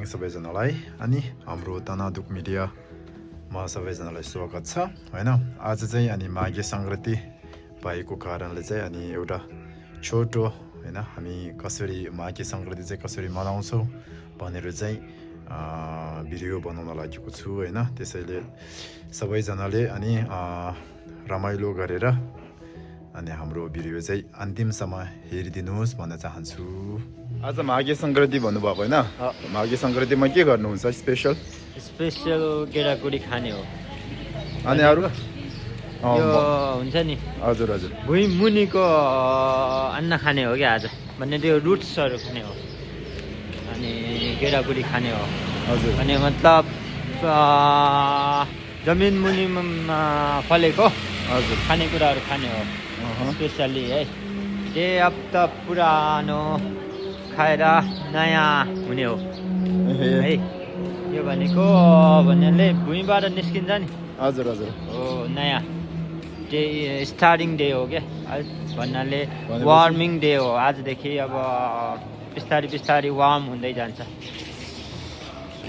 Morning सबैजनालाई अनि हाम्रो तनादुक मिडियामा सबैजनालाई स्वागत छ हैन। आज चाहिँ अनि माघे सङ्क्रान्ति भएको कारणले चाहिँ अनि एउटा छोटो हैन हामी कसरी माघे सङ्क्रान्ति चाहिँ कसरी मनाउँछौँ भनेर चाहिँ भिडियो बनाउन लागेको छु हैन। त्यसैले सबैजनाले अनि रमाइलो गरेर अनि हाम्रो भिडियो चाहिँ अन्तिमसम्म हेरिदिनुहोस् भन्न चाहन्छु। आज माघे सङ्क्रान्ति भन्नुभएको होइन, माघे सङ्क्रान्तिमा के गर्नुहुन्छ स्पेसल? स्पेसल केराकुडी खाने हो। अनि अरू यो हुन्छ नि, हजुर हजुर, भुइँ मुनिको अन्न खाने हो क्या आज, भन्ने त्यो रुट्सहरू खाने हो अनि केराकुडी खाने हो। हजुर, अनि मतलब जमिन मुनिमा फलेको हजुर खानेकुराहरू खाने हो स्पेसली है। ये अब त पुरानो खाएर नयाँ हुने हो है। यो भनेको भन्नाले भुइँबाट निस्किन्छ नि, हजुर हजुर हो नयाँ डे, स्टार्टिङ डे हो क्या भन्नाले वार्मिङ डे हो। आजदेखि अब बिस्तारै बिस्तारै वार्म हुँदै जान्छ,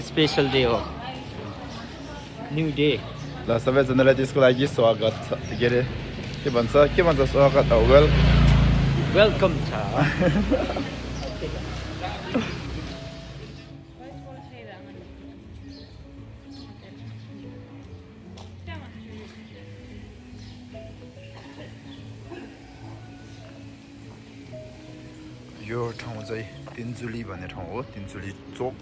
स्पेसल डे हो, न्यू डे। ल सबैजनालाई त्यसको लागि स्वागत छ, के भन्छ स्वागत हो, वेलकम छ। यो ठाउँ चाहिँ तिनचुली भन्ने ठाउँ हो, तिनचुली चोक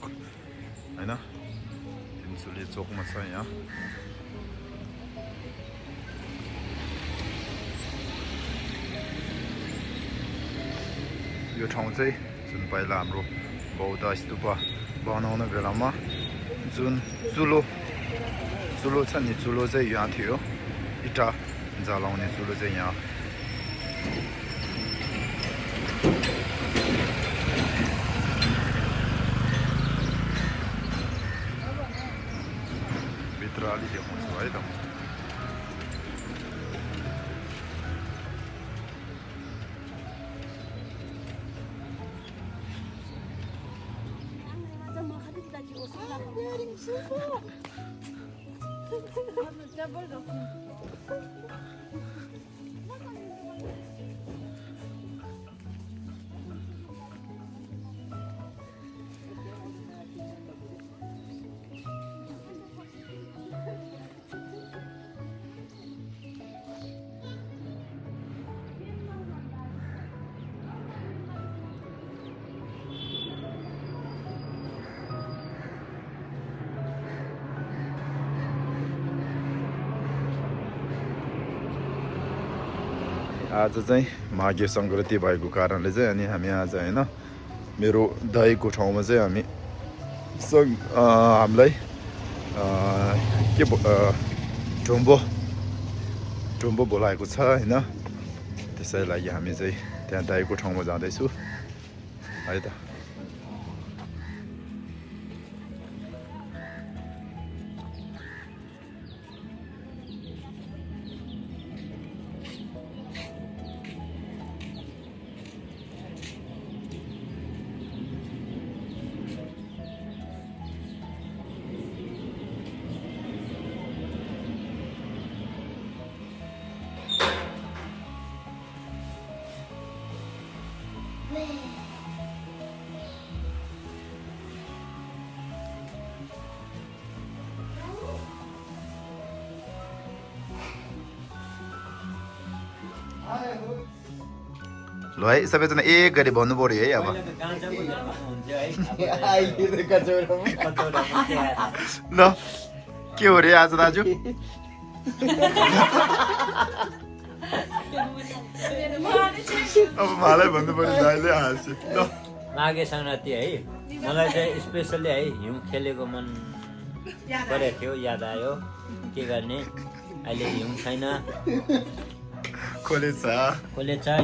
हैन, तिनचुली चोकमा छ यहाँ। यो ठाउँ चाहिँ जुन पहिला हाम्रो बौद्ध स्तूप बनाउने बेलामा जुन चुलो छ नि, चुलो चाहिँ यहाँ थियो, इँटा जलाउने चुलो चाहिँ यहाँ। भित्र अलि देखाउँछु है त। आज चाहिँ माघे सङ्क्रान्ति भएको कारणले चाहिँ अनि हामी आज होइन मेरो दाइको ठाउँमा चाहिँ हामीलाई के ढुम्बो बोलाएको छ होइन। त्यसै लागि हामी चाहिँ त्यहाँ दाइको ठाउँमा जाँदैछु है त। ल है सबैजना एक गरी भन्नु पऱ्यो है अब। ल के हो रे आज दाजु? अब मलाई भन्नु पर्यो, दाइले हाँस्यो। ल माघे सङ्क्रान्ति है, मलाई चाहिँ स्पेसल्ली है हिउँ खेलेको मन परेको थियो, याद आयो। के गर्ने, अहिले हिउँ छैन, खोले छ।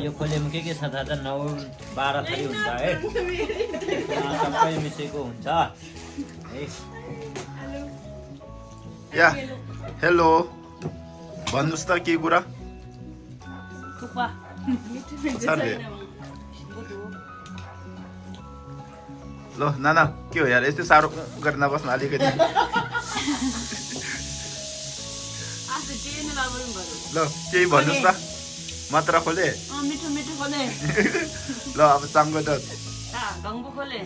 यो खोलेमा के छ थाहा छ? 9-12 थरी हुन्छ है, सबै मिसेको हुन्छ है। या हेलो भन्नुहोस् त के कुरा? ल नाना के हो यार यस्तो साह्रो गरेर नबस्नु अलिकति ल केही भन्नुहोस् त मात्र खोले मिठो मिठो खोले ल अब चाङ्गो त गङ्गो खोले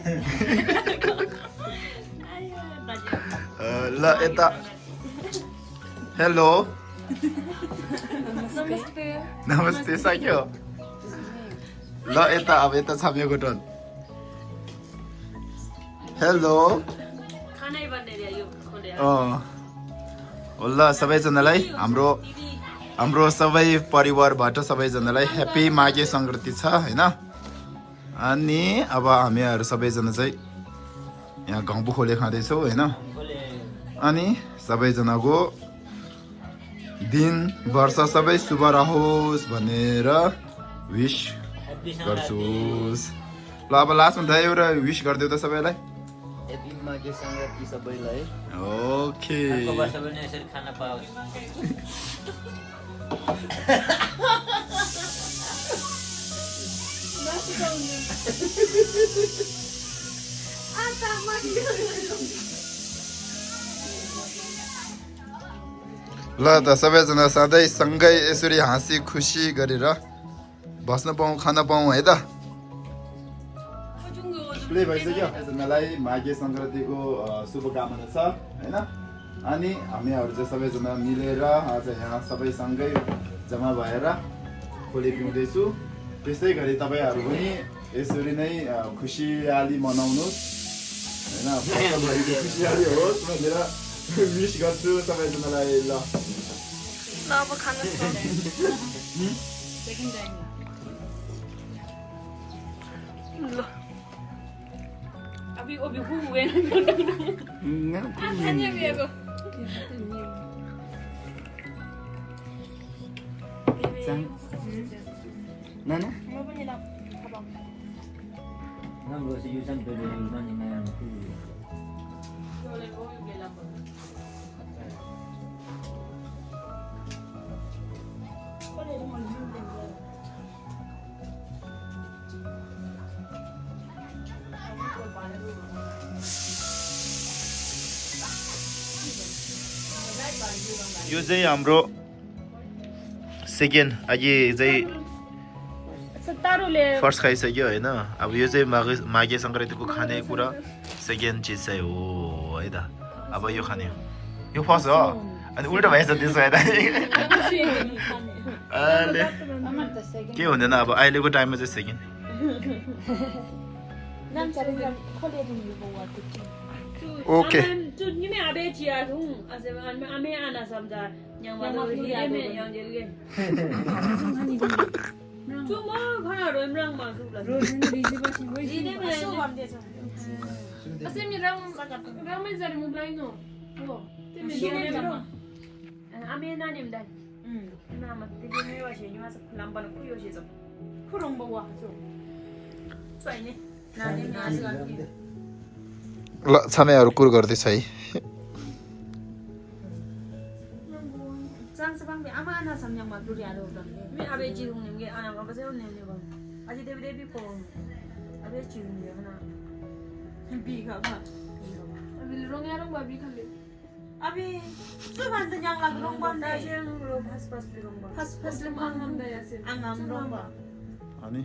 ल यता हेलो नमस्ते सक्यो ल यता अब यता छ मेरो टर्न हेलो खानै भन्ने रे यो खोले ल सबैजनालाई हाम्रो सबै परिवारबाट सबैजनालाई ह्याप्पी माघे सङ्क्रान्ति छ होइन अनि अब हामीहरू सबैजना चाहिँ यहाँ घाउ खोले खाँदैछौँ होइन अनि सबैजनाको दिन वर्ष सबै शुभ रहोस् भनेर विश गर्छुस् ल अब लास्टमा त एउटा विश गरिदेऊ त सबैलाई ह्याप्पी माघे सङ्क्रान्ति सबैलाई ओके अर्को वर्ष पनि यसरी खान पाओस् ल त सबैजना सधैँ सँगै यसरी हाँसी खुसी गरेर बस्न पाऊँ खान पाऊँ है त प्ले भइसक्यो सबैजनालाई माघे सङ्क्रान्तिको शुभकामना छ होइन अनि हामीहरू चाहिँ सबैजना मिलेर आज यहाँ सबै सँगै जम्मा भएर खोले पिउँदैछु त्यस्तै गरी तपाईँहरू पनि यसरी नै खुसियाली मनाउनुहोस् होइन खुसियाली होस् भनेर विश गर्छु सबैजनालाई ल अब खानु ल अभी अभी हुए खाने बिएको नाना म पनि ल खबाम राम्रो छ यो चाहिँ माने नयाँ योले हो यो बेला यो चाहिँ हाम्रो सेकेन्ड अघि चाहिँ फर्स्ट खाइसक्यो होइन अब यो चाहिँ माघे सङ्क्रान्तिको खानेकुरा सेकेन्ड चिज चाहिँ हो है त अब यो खाने यो फर्स्ट हो अनि उल्टो भएछ त्यसो भए के हुँदैन अब अहिलेको टाइममा चाहिँ second okay Ni abe chia thung ase ame ana samda yang ma do hi me yang je ge chu mo khana ro mrang ma su la ro ni ri ji ba si wei ji ne me so bam de so ase mi rang me zari mu blai no ho te me ne ma ame na nim dai na ma te ge me wa she ni ma sa lam ban ku yo she so ku rong ba wa so sai ni na nim na sa ल छामेहरू कुर गर्दैछ है Sang sebang ama ana sam yang madu dia ada orang. Mi abe jirung ni, ana apa sih orang ni bang. Aji dewi ko. Abe jirung dia ana. Bi kah? Abe rong ya rong babi kali. Abe sebab tu yang lagu rong bang dah. Yang rong pas di rong bang. Pas lem angam dah ya sih. Angam rong bang. अनि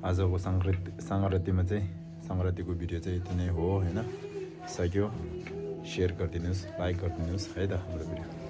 आजको सङ्क्रान्तिमा चाहिँ सङ्क्रान्तिको video चाहिँ यति नै हो होइन सक्यो सेयर गरिदिनुहोस् लाइक गरिदिनुहोस् है त हाम्रो भिडियो